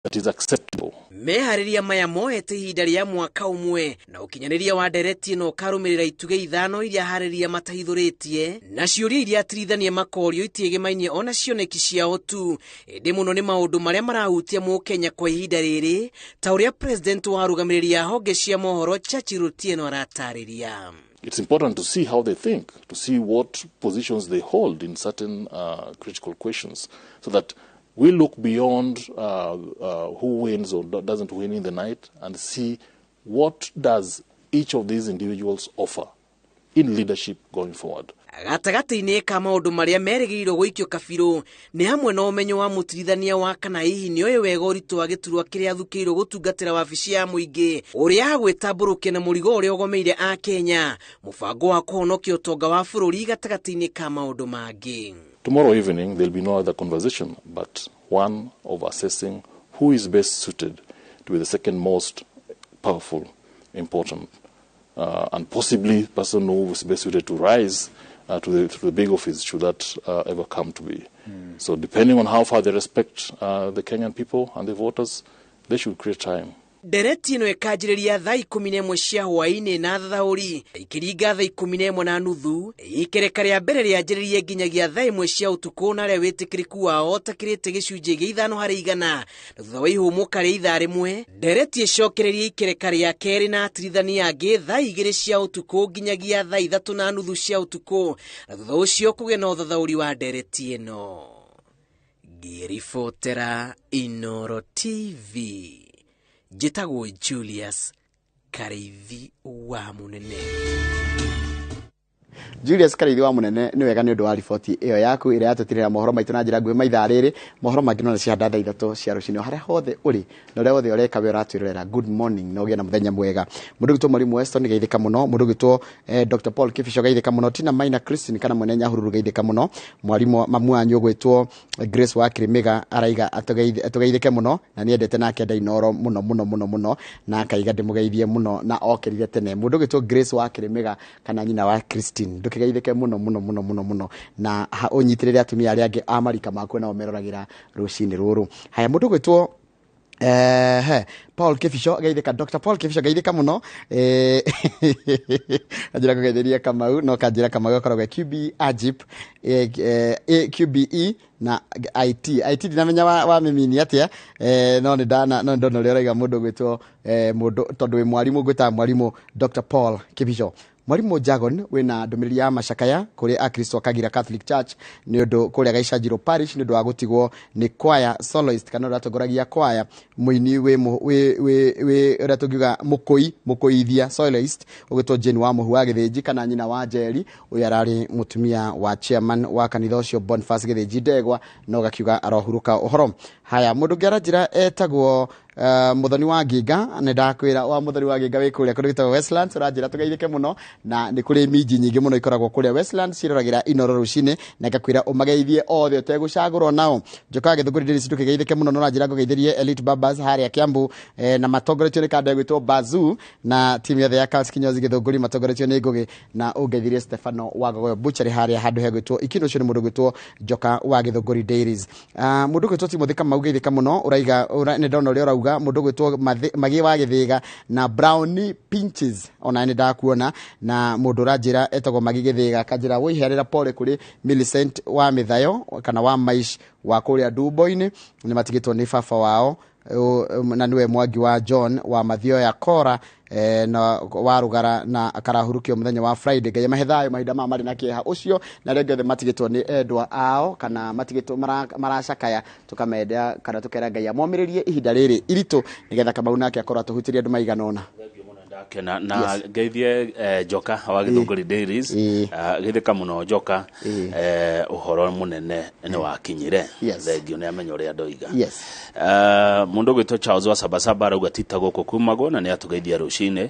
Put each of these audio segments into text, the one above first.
That is acceptable. Meharĩria maya moete ihinda rĩa mwaka ũmwe na ũkinyanĩria wa ndereti ĩno ũkarũmĩrĩra itugĩ ithano iria harĩria matahithũrĩtie na ciũria iria atirithania makorio itiĩgĩmainie ona cioneki ciao tu, ĩndĩ mũno nĩ maũndũ marĩa marahutia mũkenya kwa ihinda rĩrĩ, ta ũrĩa president wa arũgamĩrĩri a honge cia mohoro Churchill Otieno aratarĩria. It's important to see how they think, to see what positions they hold in certain critical questions, so that we look beyond who wins or doesn't win in the night and see what does each of these individuals offer in leadership going forward. Gatagatĩ-inĩ ka maũndũ marĩa merĩgĩrĩirwo gũikio kabirũ nĩ hamwe na ũmenyo wa mũtirithania wa kana hihi nĩoĩ wega ũritũ wa gĩturwa kĩrĩa athukĩirwo gũtungatĩra wabici ya mũingĩ, ũrĩa agwĩtambũrũkia na mũrigo ũrĩa ũgomeire a Kenya, mũbango wa kũhonokia ũtonga wa bũrũri, gatagatĩ-inĩ ka maũndũ mangĩ. Tomorrow evening there'll be no other conversation but one of assessing who is best suited to be the second most powerful, important, and possibly person who is best suited to rise to the big office should that ever come to be. So depending on how far they respect the Kenyan people and the voters, they should create time. Ndereti ĩno ĩkanjĩrĩria thaa 11 cia hwaĩ-inĩ na thaũri ikĩringa thaa 11:30, ikereka rĩa mbere rĩanjĩrĩrie nginyagia thaa 1 cia ũtukũ, na arĩa wĩtĩkĩrĩku wao ũtakĩrĩte 5% na thutha wa ihũmũka rĩa ithaa rĩmwe, ndereti ĩcokererie ikereka rĩa kerĩ na atirithania angĩ thaa 2 cia ũtukũ nginyagia thaa 3:30 cia ũtukũ, na thutha ũcio kũgĩe na ũthathaũri wa ndereti ĩno. Ngĩribotera Inoro TV, njĩtagwo Julius Karĩithi wa Mũnene. Julius Karĩithi wa Mũnene, nĩ wega nĩ ũndũ wa riboti ĩyo yaku ĩrĩa yatũtirĩra mohoro maitũ na njĩra nguhĩ maithaa rĩrĩ. Mohoro mangĩ no cihanda thaa 3 cia rũcinĩ. O harĩa hothe ũrĩ na ũrĩa wothe ũreka, we ũratwĩrorera, good morning na ũgĩe na mũthenya mwega. Mũndũ gwĩtwo Mwalimu Weston, geithĩka mũno. Mũndũ gwĩtwo Dr Paul Kibicho, geithĩka mũno. Tina Maina Christine kana mwene Nyahururu, geithĩka mũno. Mwalimu mamu wanyu ũgwĩtwo Grace wa Kĩrĩmĩga araiga atũgeithĩke mũno na nĩendete nake enda Inoro mũno mũno mũno mũno, na akaiga ndĩmũgeithie mũno na okĩrire tene. Mũndũ ũgwĩtwo Grace wa Kĩrĩmĩga kana nyina wa Christine, ndũkĩgeithĩke mũno mũno mũno mũno mũno na ũnyitĩrĩre atumia arĩa angĩ a marika maku nao meroragĩra rũcinĩ rũrũ. Haya, mũndũ ũgwĩtwo he Paul Kibicho, geithĩka. Dr Paul Kibicho, geithĩka mũno. Anjĩra kũgeithĩria Kamau, no kanjĩra Kamau akoragwo e QB Agip, QBE na IT IT, ndinamenya wa mĩmini atĩa, no nĩ ndana no ndona ũrĩa ũraiga. Mũndũ ũgwĩtwo mũndũ tondũ wĩ mwarimũ, ngwĩtaga mwarimũ Dr Paul Kibicho. Mwarimũ Jagon, wĩna ndũmĩrĩri ya macakaya kũrĩ akristo a Kagira Catholic Church nĩ ũndũ kũrĩa Gaicanjirũ Parish nĩ ũndũ wa gũtigwo nĩ kwaya soloist kana ũrĩa atongoragia kwaya, mũini wĩ wĩ wĩ wĩ ũrĩa tũngiuga mũkũi mũkũithia soloist ũgwĩtwo Jane wa Mũhu wa Gĩthĩnji kana nyina wa Njeri. Ũyũ ararĩ mũtumia wa chairman wa kanitha ũcio Boniface Gĩthĩnji Ndegwa, no gakiuga arohurũka ũhoro. Haya, mũndũ ũngĩ aranjĩra etagwo Muthoni wa Nginga. Nĩ ndakwĩra wa Muthoni wa Nginga wĩ kũrĩa kũndũ gwĩtagwo Westlands, ũranjĩra tũgeithĩke mũno na nĩ kũrĩ minji nyingĩ mũno ikoragwo kũrĩa Westlands ciroragĩra Inoro rũcinĩ, na ngakwĩra ũmageithie othe ũtegũcagũrwo nao. Njokaga Gĩthũngũri Dennis, ndũkĩgeithĩke mũno. No ũranjĩra ngũgeithĩrie Elite Babas harĩa Kiambu, na matongoretio nĩ kanda ĩgwĩtwo Bazoo na timu yothe ya Charles Kinyozi Gĩthũngũri matongoretio nĩ Ngũgĩ, na ũngeithirie Stefano wa Gogoyo Butchery harĩa handũ hegwĩtwo Ikino. Ũcio nĩ mũndũ ũgwĩtwo Njoka wa Gĩthũngũri Dairies. Mũndũ ũgwĩtwo Timothy Kamau, geithĩka mũno. Ũraiga nĩ ndona ũrĩa ũrauga. Mũndũ ũgwĩtwo Magi wa Gĩthĩga na Brownie Pinches, ona nĩ ndakuona. Na mũndũ ũranjĩra etagwo Magi Gĩthĩga, akanjĩra wĩiheanĩra pole kũrĩ Millicent wa Mĩthayo kana wa Maish wa kũrĩa Ndumbo-inĩ, nĩ matigĩtwo nĩ baba wao na nĩwe Mwangi wa John wa Mathioya Kora, na wa Rũgara, na akarahurukio mũthenya wa Friday. Ngai amahe thayũ mahinda maya marĩ na kĩeha ũcio, na arĩa angĩ othe matigĩtwo nĩ endwa ao kana matigĩtwo maracakaya, tũkamenda kana tũkera Ngai amomĩrĩrie ihinda rĩrĩ iritũ, nĩgetha Kamau nake akorwo atũhutĩrie andũ maigana ũna. Ndakena na ngeithie Njoka wa Gĩthũngũri Dairies. Geithĩka mũno Njoka. Ũhoro mũnene nĩ wakinyire. Thengio nĩ amenya ũrĩa ndoiga. Mũndũ ũgwĩtwo Charles wa Sabasaba arauga tita gũkũ kumagwo na nĩ atũgeithia rũcinĩ.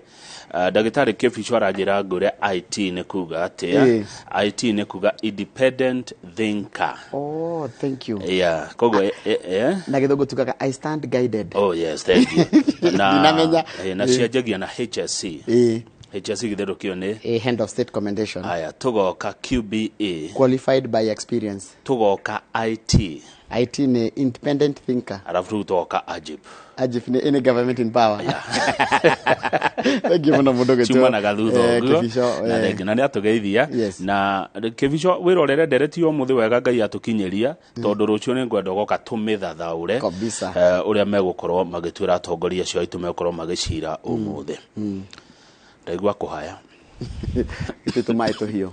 Ndagĩtarĩ Kĩbico aranjĩra ngũre IT nĩ kuga atĩa. IT nĩ kuga independent thinker. Oh, thank you. Yeah, koguo Na Gĩthũngũ tugaga "I stand guided". Oh yes, thank you. Na Ndinamenya. Na cianjagia na HSC. HSC gĩtherũ kĩo nĩ A hand of state commendation. Aya, tũgoka QBE. Qualified by experience. Tũgoka IT. IT nĩ independent thinker. Arabu rĩu twoka Ajib. Ajib nĩ any government in power. Thank you mũno mũndũ ũgwĩtwo, Ciumanaga thutha ũguo. Kĩbico, Na thengi na nĩ atũgeithia. Yes. Na Kĩbico, wĩrorere ndereti ũmũthĩ wega, Ngai atũkinyĩria, tondũ rũciũ nĩ ngwenda ũgoka tũmĩthathaũre. Kabisa. Ũrĩa megũkorwo magĩtwĩra atongoria acio aitũ megũkorwo magĩcira ũmũthĩ. Ndaigua kũhaya. Ithuĩ tũmaĩ tũhiũ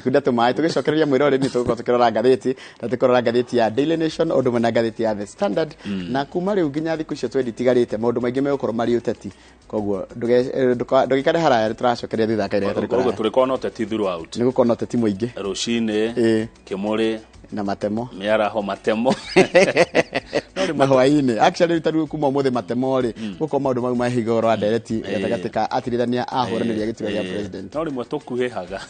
kunda tũmaĩ tũgĩcokereria mwĩrore nĩ tũgũkorwo tũkĩrora ngathĩti, na tũkĩrora ngathĩti ya Daily Nation ũndũ ũmwe na ngathĩti ya The Standard, na kuma rĩu nginya thikũ icio twendi itigarĩte, maũndũ maingĩ megũkorwo marĩ ũteti, koguo ndũgĩikare haraya, nĩ tũracokeria thutha kaire Koguo tũrĩ. Tũrĩkorwo na ũteti throughout. Nĩ gũkorwo na ũteti mũingĩ. Rũcinĩ, kĩmũrĩ, na matemo. Mĩaraho, matemo. Na hwaĩ-inĩ, actually ta rĩu kuma ũmũthĩ matemo rĩ, gũkorwo maũndũ mau mahiga ũhoro wa ndereti gatagatĩ ka atirithania ahũranĩri a gĩturwa gĩa president. No rĩmwe tũkuhĩhaga.